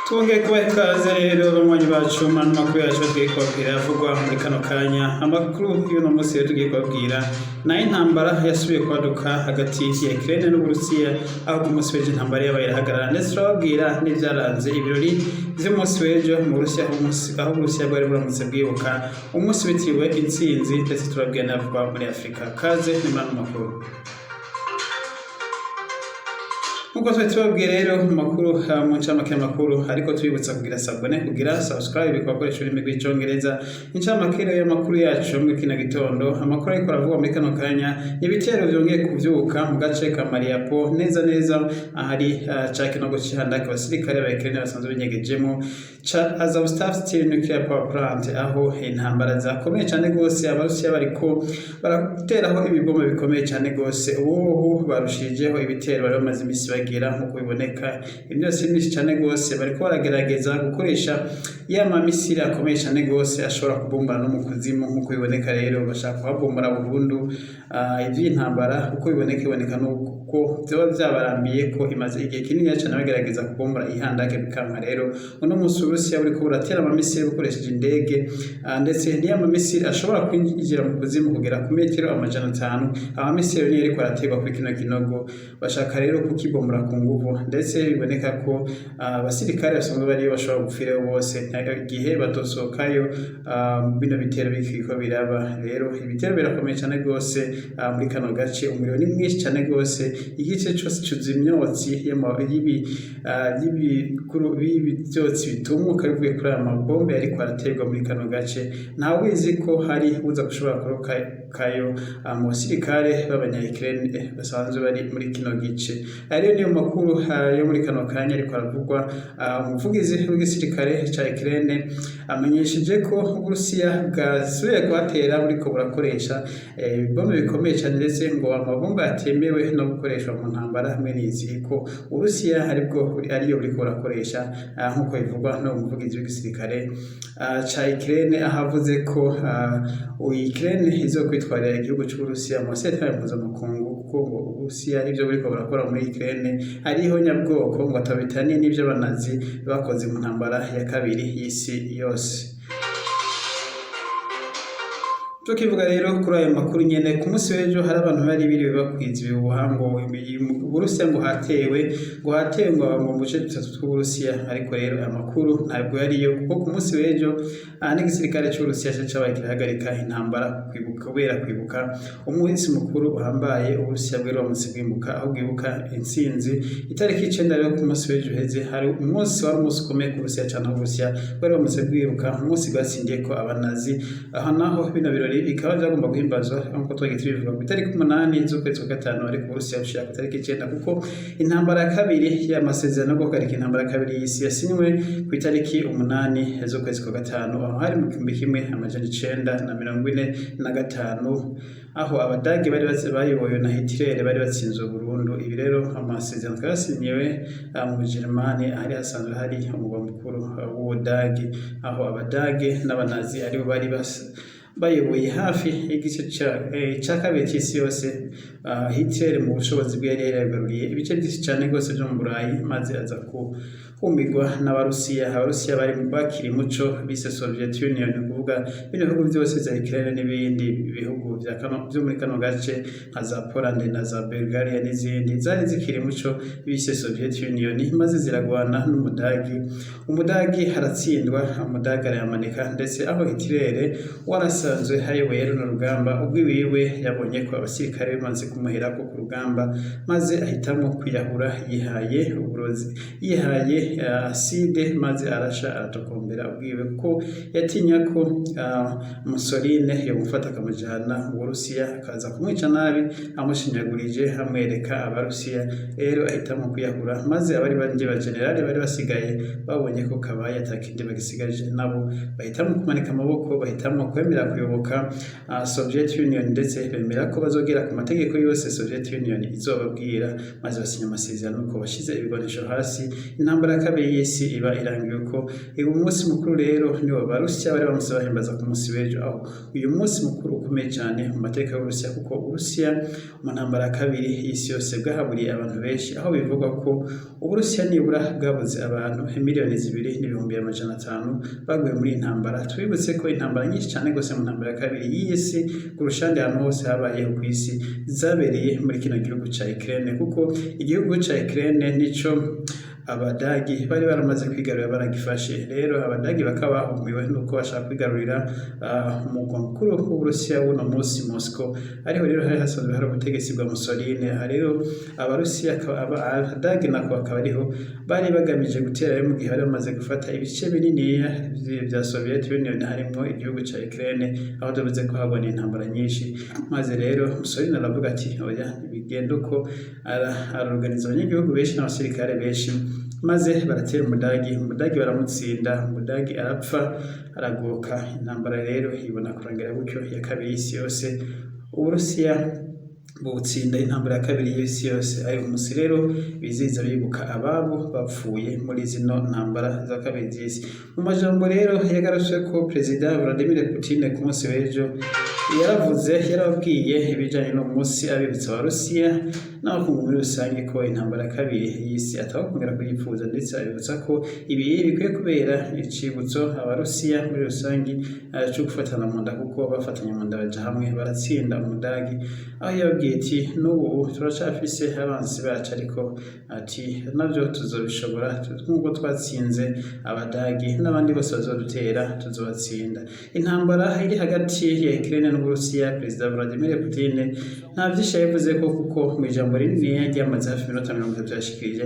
Twongeye kubaha ikaze rero, banywanyi bacu, mu makuru yacu tugiye kubabwira avugwa muri kano kanya. Amakuru y'uno munsi rero tugiye kubabwira nayo intambara yasubiye kwaduka hagati ya Ukraine n'Uburusiya, aho ku munsi w'ejo intambara yabaye irahagarara. Ndetse turababwira n'ivyaranze ibirori vy'umunsi w'ejo mu Burusiya, aho Uburusiya bwari buramutse bwibuka umunsi witiriwe intsinzi. Ndetse turababwira n'avugwa muri Afurika. Kaze ni muri ano makuru. Nkuko twari tubabwiye rero mu makuru, mu ncamake y'amakuru, ariko tubibutsa kugira s'abonner, kugira subscribe ku bakoresha ururimi rw'Icongereza. Incamake rero y'amakuru yacu muri kino gitondo, amakuru ariko aravugwa muri kano kanya, ibitero vyongeye kuvyuka mu gace ka Mariupol, neza neza ahari ca kinogo c'ihandaka abasirikare ba Ukraine basanzwe binyegejemo ca Azovstal Steel Nuclear Power Plant, aho intambara zakomeye cane gose. Abarusiya bariko barateraho ibibombe bikomeye cane gose. Ubu barushijeho ibitero bari bamaze imisi bagira. Nk'uko biboneka, imyotsi myinshi cane gose. Bariko baragerageza gukoresha ya mamisiri akomeye cane gose ashobora kubombora no mu kuzimu. Nk'uko biboneka rero, bashaka kuhabombora burundu. Ivy'intambara uko biboneka nuko vyoba vyabarambiye ko imaze igihe kinini cane bagerageza kubombora ihandake, bikanka. Rero uno munsi Uburusiya buriko buratera amamisiri bukoresheje indege, ndetse niyo mamisiri ashobora kwinjira mu kuzimu kugera ku metero 500. Amamisiri niyo ariko araterwa kuri kino kinogo. Bashaka rero kukibombora ku nguvu. Ndetse biboneka ko abasirikare basanzwe bariyo bashobora gupfirayo bose igihe batosohokayo bino bitero bikiriko biraba. Rero ibitero birakomeye cane gose muri kano gace. Umuriro ni mwinshi cane gose, igice cose cuzuye imyotsi y'ibi vyotsi bitumuka bivuye kuri aya mabombe ariko araterwa muri kano gace. Ntawizi ko hari uza gushobora kurokokayo mu basirikare b'abanya Ukraine basanzwe bari muri kino gice. Aya rero niyo makuru yo muri kano kanya ariko aravugwa. Umuvugizi w'igisirikare ca Ukraine amenyesheje ko Uburusiya bwasubiye kuhatera, buriko burakoresha ibibombe bikomeye cane, ndetse ngo amabombe atemewe no gukoreshwa mu ntambara hamwe n'izi, ko Uburusiya aribwo ariyo buriko burakoresha, nk'uko bivugwa n'uwo muvugizi w'igisirikare ca Ukraine, aho avuze ko Ukraine izokwitwarira igihugu c'Uburusiya mu sentare mpuzamakungu, kuko ngo Uburusiya ivyo buriko burakora muri Ukraine ariho nyabwoko, ngo atabitaniye n'ivyo abanazi bakoze mu ntambara ya kabiri y'isi yose. Tukivuga rero kuri ayo makuru nyene, ku munsi w'ejo hari abantu bari biriwe bakwiza ibihuha ngo Uburusiya ngo hatewe ngo mu duce dutatu tw'Uburusiya. Ariko rero aya makuru ntabwo yariyo, kuko ku munsi w'ejo n'igisirikare c'Uburusiya cabaye kirahagarika intambara kwibuka, kubera kwibuka umunsi mukuru uhambaye Uburusiya bwari buramutse bwibuka, aho bwibuka intsinzi itariki 9. Rero ku munsi w'ejo uheze hari umunsi wari umunsi ukomeye ku Burusiya cane, aho Uburusiya bwari buramutse bwibuka umunsi bwatsindiyeko abanazi. Aho naho bino birori bikaba byagomba guhimbazwa, nk'uko twagiye tubivuga, ku itariki 8 z'ukwezi kwa gatanu, ariko Uburusiya bushira ku itariki 9, kuko intambara ya kabiri y'amasezerano yo guhagarika intambara ya kabiri y'isi yasinywe ku itariki 8 z'ukwezi kwa gatanu, aho hari mu 1945, aho Abadage bari bayobowe na Hitler bari batsinzwe burundu. Ibi rero amasezerano akaba yasinyiwe mu Bujerumani, ahari hasanzwe hari umugwa mukuru w'Ubudage, aho Abadage n'Abanazi aribo bari bayoboye hafi igice ca kabiri c'isi yose. Hitler mu bushobozi bwe yari yarigaruriye ibice byinshi cane rwose vyo mu Burayi, maze aza kumirwa n'Abarusiya. Abarusiya bari bakiri muco bise Soviet Union, ni ukuvuga bino bihugu vyose vya Ukraine n'ibindi bihugu vyo muri kano gace nka za Poland na za Bulgaria n'izindi zari zikiri muco bise Soviet Union, maze ziragwana n'Umudagi. Umudagi aratsindwa, Umudagi arayamanika. Ndetse aho Hitler warasanzwe ayoboye runo rugamba, ubwiwiwe yabonye ko abasirikare bamaze kumuherako ku rugamba, maze ahitamwo kwiyahura yihaye uburozi, yihaye acide, maze arasha aratokombera ubwiwe, kuko yatinya ko Mussolini yomufata akamujana mu Burusiya, akaza kumwica nabi amushinyagurije, amwereka Abarusiya. Rero ahitamwo kwiyahura, maze abari bandi ba generale bari basigaye babonye ko kabaye, atakindi bagisigaje, nabo bahitamwo kumanika amaboko, bahitamwo kwemera kuyoboka Soviet Union, ndetse bemera ko bazogera ku mategeko yose Soviet Union izobabwira, maze basinya amasezerano ko bashize ibigwanisho hasi. Intambara ya kabiri y'isi iba irangiye uko. Uyu munsi mukuru rero niwo Abarusiya bari bamutse. bahimbaza ku munsi w'ejo, aho uyu munsi mukuru ukomeye cyane mu mateka y'Uburusiya, kuko Uburusiya mu ntambara ya kabiri y'isi yose bwahaburiye abantu benshi, aho bivugwa ko Uburusiya nibura bwabuze abantu 2,500,000 baguye muri iyi ntambara. Twibutse ko intambara nyinshi cyane rwose mu ntambara ya kabiri y'iyi si kurusha ahandi hantu hose habayeho ku isi zabereye muri kino gihugu ca Ukraine, kuko igihugu ca Ukraine nico Abadagi bari baramaze kwigarurira, baragifashe. Rero Abadagi bakaba bahumiwe nuko bashaka kwigarurira umugwa mukuru w'Uburusiya w'uno munsi, Moscow. Ariho rero hari hasanzwe hari ubutegetsi bwa Mussolini. Aha rero Abarusiya, Abadagi nako, akaba ariho bari bagamije gutera rero mu gihe bari bamaze gufata ibice bininiya vya Soviet Union, harimwo igihugu ca Ukraine, aho tuvuze ko habona intambara nyinshi. Maze rero Mussolini aravuga ati: "Oya, bigenda uko." Araorganiza abanyagihugu benshi n'abasirikare benshi, maze baratera Umudagi. Umudagi baramutsinda, Umudagi arapfa, aragoka. Intambara rero ibona kurangira gutyo ya kabiri y'isi yose, Uburusiya butsinda intambara ya kabiri y'isi yose. Ayo munsi rero bizihiza bibuka ababo bapfuye muri zino ntambara za kabiri z'isi. Mu majambo rero yagarutse ko Perezida Vladimir Putin ku munsi w'ejo yaravuze, yarababwiye ibijanye n'uwo munsi, abibutsa Abarusiya n'abakungu muri rusange ko intambara ya kabiri y'isi atawukongera kuyipfuza, ndetse abibutsa ko ibi bikwiye kubera icibutso Abarusiya muri rusange co gufatana mu nda, kuko bafatanye mu nda baja hamwe baratsinda Umudagi. Aho yababwiye ati: "N'ubu turacafise abansi bacu, ariko ati navyo tuzobishobora nk'uko twatsinze Abadagi, n'abandi bose bazodutera tuzobatsinda." Intambara iri hagati ya Ukraine n'Uburusiya, Perezida Vladimir Putin nta vyinshi yabivuze ko, kuko mu ijambo rinini ryamaze hafi iminota 30 yashikirije,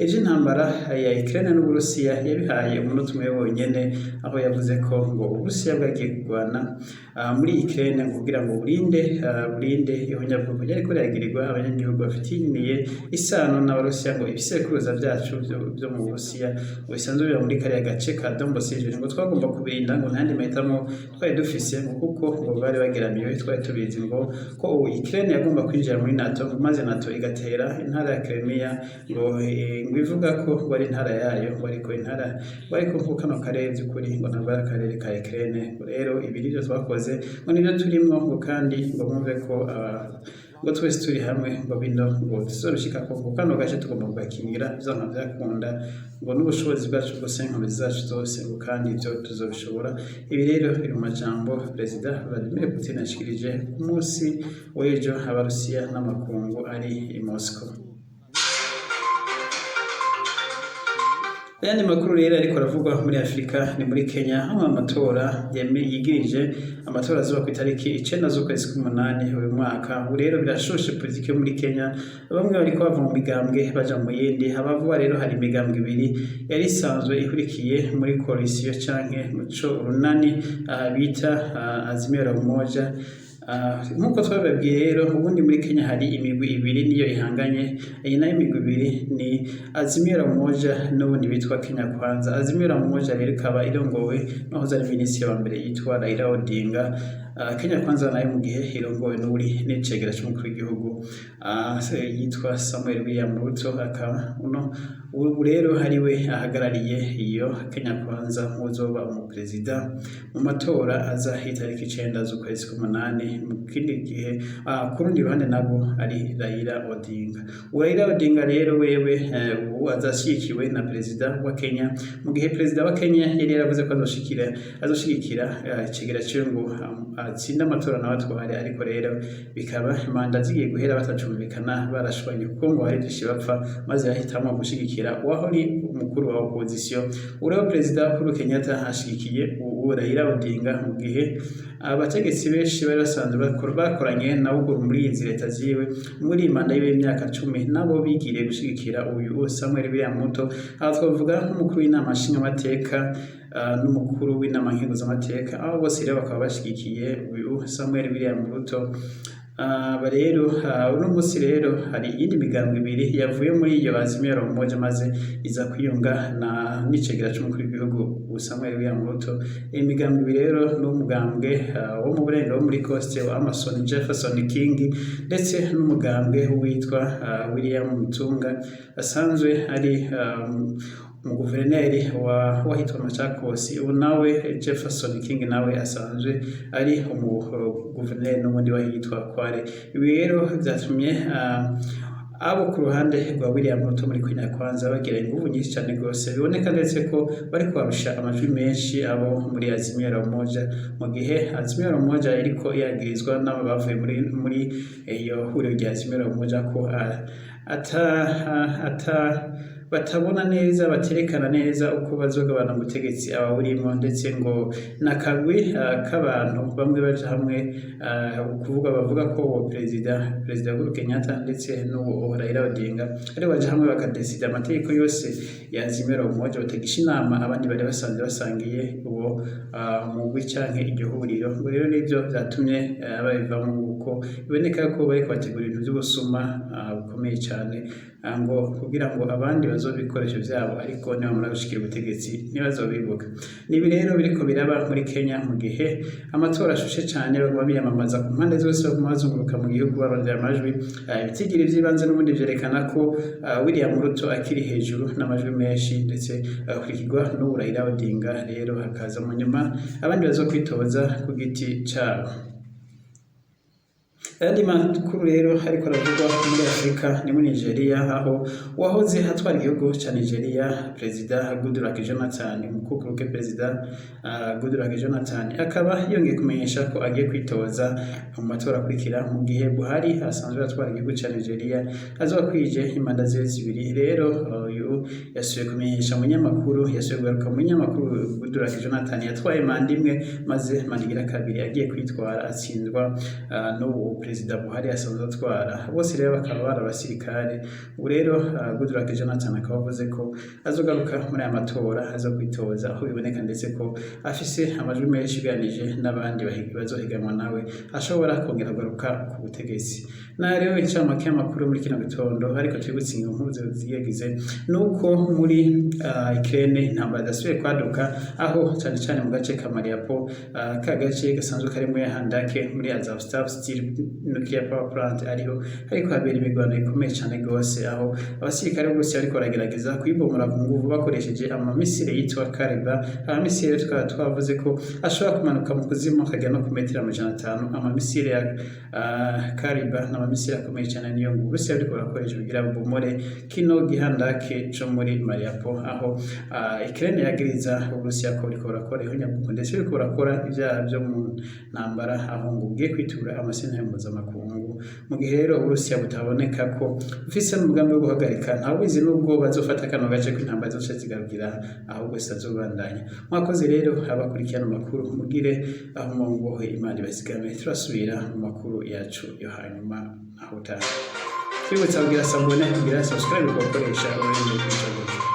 ivy'intambara ya Ukraine n'Uburusiya yabihaye umunota umwe wonyene, aho yavuze ko ngo Uburusiya bwagiye kurwana muri Ukraine ngo kugira ngo burinde ihonyabwoko ryariko riragirirwa abanyagihugu bafitaniye isano n'Abarusiya, ngo ibisekuruza vyacu vyo mu Burusiya ngo bisanzwe biba muri kariya gace ka Donbas, ngo twagomba kubirinda, ngo ntayandi mahitamo twari dufise, ngo kuko ngo bari bageramiwe. Twari tubizi ngo ko ubu Ukraine yagomba kwinjira muri NATO, ngo maze NATO igatera intara ya Crimea, ngo ivuga ko ngo ari intara yayo, ngo ariko intara, ngo ariko ngo kano karere by'ukuri ngo ntabwo ari akarere ka Ukraine. Ngo rero ibi nivyo twakoze, ngo nivyo turimwo, ngo kandi ngo mwumve ko ngo twese turi hamwe, ngo bino ngo tuzobishikako, ngo kano gace tugomba kugakingira vyanka vyakunda, ngo n'ubushobozi bwacu bwose, inkomezi zacu zose, ngo kandi ivyo tuzobishobora. Ibi rero biri mu majambo Perezida Vladimir Putin yashikirije ku munsi w'ejo Abarusiya n'amakungu ari i Moscow. Ayandi makuru rero ariko aravugwa muri Afurika ni muri Kenya, aho amatora yigirije, amatora azoba ku itariki 9 z'ukwezi k'umunani uyu mwaka. Ubu rero birashushe politiki yo muri Kenya, bamwe bariko bava mu migambwe baja mu yindi. Abavuga rero hari imigambwe ibiri yari isanzwe ihurikiye muri coalition canke muco urunani bita Azimio la Umoja. Nk'uko twabibabwiye rero, ubundi muri Kenya hari imigwi ibiri niyo ihanganye. Iyi nayo imigwi ibiri ni Azimio la Umoja n'ubundi bitwa Kenya Kwanza. Azimio la Umoja rero ikaba irongowe n'uwahoze ari minisitiri wa mbere yitwa Raila Odinga. Kenya Kwanza nayo mu gihe irongowe n'uri n'icegera c'umukuru w'igihugu yitwa Samuel William Ruto, akaba uno ubu rero ariwe ahagarariye iyo Kenya Kwanza nk'uzoba umuperezida mu matora aza itariki 9 z'ukwezi k'umunani. Mu kindi gihe ku rundi ruhande nabwo ari Raila Odinga. Raila Odinga rero wewe ubu azashigikiwe na perezida wa Kenya, mu gihe perezida wa Kenya yari yaravuze ko azoshigikira icegera ciwe ngo atsinde amatora nawe atware. Ariko rero bikaba manda zigiye guhera batacumvikana, barashwanye, kuko ngo hari vyinshi bapfa, maze yahitamwo gushigikira uwahori umukuru wa opposition. Ubu perezida Uhuru Kenyatta ashigikiye ubu Raila Odinga, mu gihe abategetsi benshi bari basanzwe bakoranye nawe muri izi leta ziwe muri manda yiwe y'imyaka 10 nabo bigiriye gushigikira uyu Samuel William Ruto. Aha twavuga nk'umukuru w'inama nshingamateka n'umukuru w'inama nkenguzamateka, abo bose rero bakaba bashigikiye uyu Samuel William Ruto. Aba rero uno munsi rero hari iyindi migambwe ibiri yavuye muri iyo Azimio la Umoja maze iza kwiyunga na n'icegera c'umukuru w'igihugu Samuel William Ruto. Iyi migambwe ibiri rero ni umugambwe wo mu burengero wo muri Coast wa Amason Jefferson King, ndetse n'umugambwe witwa William Mutunga asanzwe ari Umuguverineri wa wahitwa Machakos, ubu nawe Jefferson King, nawe asanzwe ari umuguverineri n'ubundi wahitwa Kwale. Ibi rero vyatumye abo ku ruhande rwa William Ruto muri Kenya Kwanza bagira inguvu nyinshi cyane rwose, biboneka ndetse ko bari kubarusha amajwi menshi abo muri Azimio la Umoja, mu gihe Azimio la Umoja iriko yagirizwa n'abo bavuye muri iyo huriro rya Azimio la Umoja ko ata batabona neza, baterekana neza uko bazogabana ubutegetsi abawurimo, ndetse ngo n'akagwi k'abantu bamwe baja hamwe kuvuga, bavuga ko uwo perezida Uhuru Kenyatta ndetse n'uwo Raila Odinga ari baja hamwe bakadesida amategeko yose ya Azimio la Umoja, batagisha inama abandi bari basanzwe basangiye uwo mugwi canke iryo huriro. Ngo rero nivyo vyatumye babivamwo, kuko biboneka ko bariko bategura ibintu vy'ubusuma bukomeye cane, ngo kugira ngo abandi bazobe ibikoresho vyabo, ariko nibamara gushikira ubutegetsi ntibazobibuka. Nibi rero biriko biraba muri Kenya mu gihe amatora ashushe cane, baguma biyamamaza ku mpande zose, baguma bazunguruka mu gihugu barondera amajwi. Ibitigiri vy'ibanze n'ubundi vyerekana ko William Ruto akiri hejuru n'amajwi menshi, ndetse agakurikirwa n'ubu Raila Odinga, rero hakaza mu nyuma abandi bazokwitoza ku giti cabo. Ayandi makuru rero ariko aravugwa muri Afrika ni muri Nigeria, aho uwahoze atwara igihugu ca Nigeria, Perezida Goodluck Jonathan, umukukuruke Perezida Goodluck Jonathan, akaba yongeye kumenyesha ko agiye kwitoza mu matora akurikira, mu gihe Buhari asanzwe atwara igihugu ca Nigeria azoba akwije imanda ziwe zibiri. Rero uyu yasubiye kumenyesha umunyamakuru, yasubiye kugaruka mu munyamakuru. Goodluck Jonathan yatwaye manda imwe, maze manda igira kabiri agiye kwitwara atsindwa n'ubu Perezida Buhari asanzwe atwara. Bose rero bakaba bari abasirikare. Ubu rero Goodluck Jonathan akaba avuze ko azogaruka muri aya matora, aza kwitoza, aho biboneka ndetse ko afise amajwi menshi ugereranije n'abandi bazohiganwa nawe, ashobora kongera kugaruka ku butegetsi. Na rero incamake y'amakuru muri kino gitondo, ariko twibutse inkuru ziyagize nuko muri Ukraine intambara idasubiye kwaduka, aho cane cane mu gace ka Mariupol, ka gace gasanzwe karimwo ya handake muri Azovstal Steel Nuclear Power Plant, ariho hariko habera imirwano ikomeye cane gose, aho abasirikare b'Uburusiya bariko baragerageza kuyibomora ku nguvu bakoresheje amamisire yitwa Caliber. Amamisire tukaba twavuze ko ashobora kumanuka mu kuzimu akagera no ku metero 500. Amamisire ya Caliber ni amamisire akomeye cane, niyo ngo Uburusiya buriko burakoresha kugira bubomore kino gihandake co muri Mariupol, aho Ukraine yagiriza Uburusiya ko buriko burakora ihonyabwoko, ndetse buriko burakora ivyaha vyo mu ntambara, aho ngo bugiye kwitura amasentare mpuzamakungu. Mu gihe rero Uburusiya butaboneka ko bufise n'umugambi wo guhagarika, ntawubizi n'ubwo bazofata kano gace ko intambara zoca zigarukira, ahubwo zitazobandanya. Mwakoze rero abakurikirana amakuru, mugire aho mubohe, Imana ibazigame. Turasubira mu makuru yacu yo hanyuma, aho utaha. Twibutsa kugira s'abonner, kugira subscribe, ku bakoresha ururimi rw'icongereza.